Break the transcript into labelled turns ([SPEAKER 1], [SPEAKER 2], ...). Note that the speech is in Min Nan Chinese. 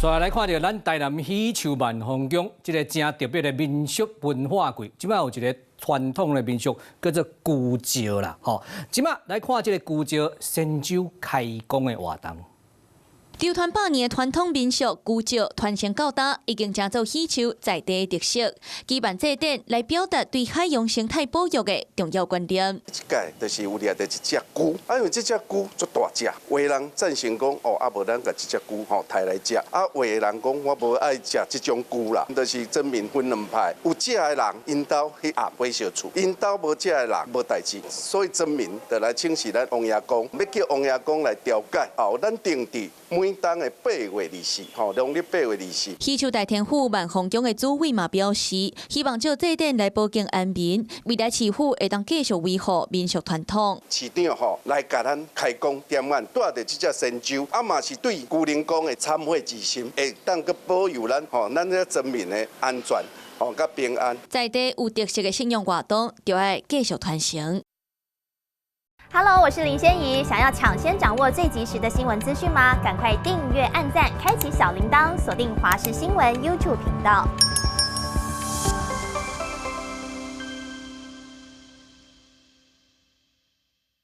[SPEAKER 1] 紲來看著咱台南喜樹萬芳宮這个誠特別的民俗文化季，這擺有一个傳統的民俗叫做龜石啦，吼。這擺來看這个龜石仙舟開講的活動。
[SPEAKER 2] 流傳百年的傳統民俗龜石傳承到今，已經成做喜樹在地的特色。舉辦祭典來表達對海洋生態保育的重要觀念。
[SPEAKER 3] 這屆就是有掠著一隻龜，啊，因為這隻龜足大隻，有的人贊成講，哦，啊無咱共這隻龜吼刣來食，啊，有的人講我無愛食這種龜啦，就是村民分兩派，有食的人𪜶兜去壓火燒厝，𪜶兜無食的人無代誌，所以村民就來請示咱王爺公，欲叫王爺公來調解，哦，咱定佇每冬的8月24，吼，農曆八月二四。
[SPEAKER 2] 喜樹大天府萬芳宮的主委嘛表示，希望藉祭典來保境安民，未來市府會當繼續維護民俗傳統。
[SPEAKER 3] 市長吼來共咱開講點眼，帶著這隻仙舟，啊嘛是對龜靈公的懺悔之心，會當閣保佑咱吼，咱這村民的安全吼佮平安。
[SPEAKER 2] 在地有特色的信仰活動，就愛繼續傳承。
[SPEAKER 4] Hello，我是林仙怡。想要搶先掌握最及時的新聞資訊嗎？趕快訂閱、按讚、開啟小鈴鐺，鎖定華視新聞 YouTube 頻道。